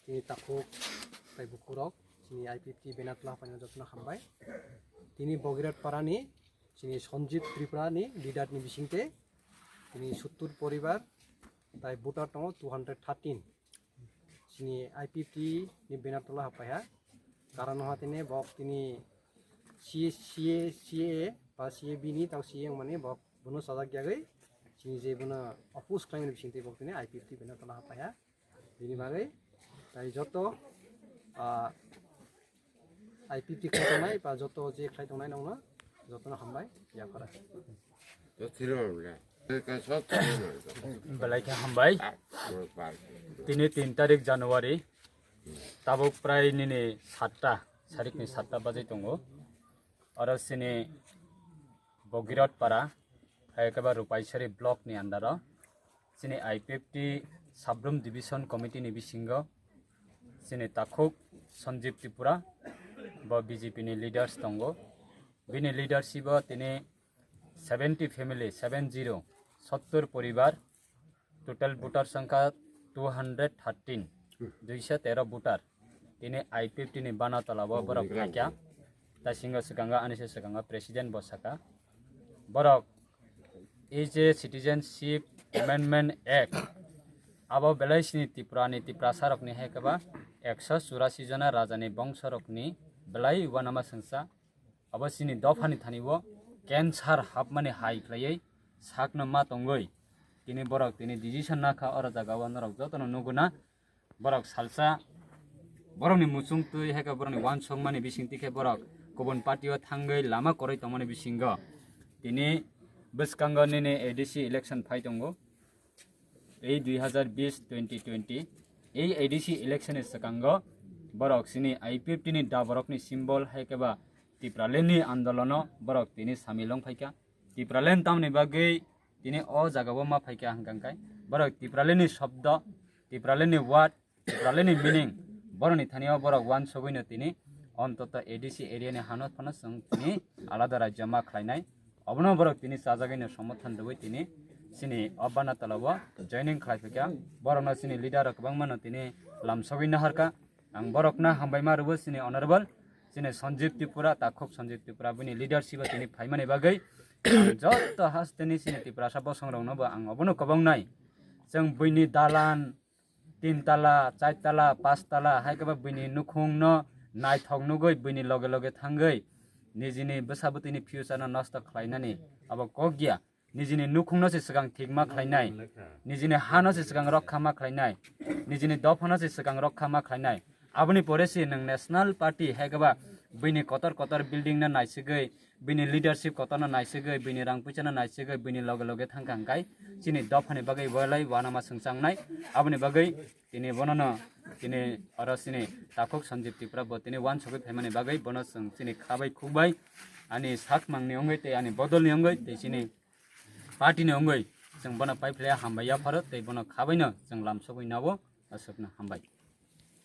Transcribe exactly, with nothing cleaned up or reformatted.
Chini takhuk tai bukhurok, chini I P F T banner tola hapaina jotono hambai. Tini Bogirat Parani, chini Sanjib Tripurani leader ni bisingte, tini sottur poribar, tai voter tongo two hundred thirteen. Chini I P F T ni banner tola hapaiha. Karon ha tini bok tini C A, C A, C A A ba C A B ni tau C A wngmani bok bono sajak yagwi. Chini je bono oppose khlaimani bisingte bok tini I P F T banner tola hapaiha. Bini bagwi tai joto, ah, I P F T khlai tongnai ba joto je khlai tongnai nokno jotono hambai yaphara. Belai khe hambai. Tini tin tarik January, tabuk prai nini satta, sarikni satta bajai tongo. Oro chini Bogirot para, hai khe ba Rupaisari block ni under o, chini I P F T Sabrum Division Committee ni bisingo, chini takhuk Sanjib Tripura, bo B J P ni leaders tongo. Bini leadership o tini seventy family, seven zero, sottur poribar, total voter sangkha two hundred thirteen, duiso tero voter. Tini I P F T ni bana tola o borok khaikha. Tasingo swkango ani se swkango president bo saka. Borok ei je Citizenship Amendment Act, abo belai sini Tripura ni Tiprasa rokni hai khe ba ekso churasi jona raja ni bongso rokni belai uanama swngsa. Abo chini dophani thani o cancer hapmani hai khlaiwi sakno ma tongwi tini borok tini decision nakha oro jaga o norok jotono nuguna. Borok salsa borokni muchung twi hai khe borokni uansukmani bisingtwi khe borok kubun party o thangwi lama kwrwi tongmani bisingo tini bwskango nini A D C election phai tongo. Ei dui hazar bis twenty twenty ei A D C election ni swkango borok chini I P F T ni da borokni symbol hai khe ba Tipraland ni andolono borok tini samil wng phaikha. Tipraland tamni bagwi tini o jaga o ma phaikha hwnkha khe borok Tipraland ni shobdo, Tipraland ni word, Tipraland ni meaning, borokni thani o borok uansugwino tini ontoto A D C area ni hano phano chwng tini alada rajyo ma khlainai. Obono borok tini chajagwino somorthon rwui tini chini o bana tola o joining khlai phaikha. Borokno chini leader rok kwbangmano tini lamsogwi naharkha. Ang borokno hambai ma rwo chini honorable, chini Sanjib Tripura, takhuk Sanjib Tripura, bini leadership o tini phaimani bagwi ang joto hasteni chini Tiprasa bosongrokno bo ang obono kwbang nai. Chwng buini dalan, tin tala, char tala, pas tala, hai khe ba buini nukhungno naithok nugwi, buini loge loge thangwi, nijini bwsa bwtwini future no nosto khlainani abo kok ya. Nijini nukhungno se swkang thik ma khlainai, nijini hano se swkang rokha ma khlainai, nijini dophano se swkang rokha ma khlainai. Aboni pore se nwng National Party hai khe ba buini kotor kotor building no naisugwi, bini leadership kotorno naisugwi, bini rang puisano naisugwi, bini loge loge thangkha hwnkhe chini dophani bagwi belai uanama swngchangnai. Aboni bagwi tini bonono tini oro chini takhuk Sanjib Tripura bo tini uansugwi phaimani bagwi bono chwng chini khabai khukbai ani sakmangni wngwi tei ani bodolni wngwi tei chini party ni wngwi chwng bono paiphlaiya hambai yapharo tei bono khabaino chwng lamsogwi nabo aswkno hambai.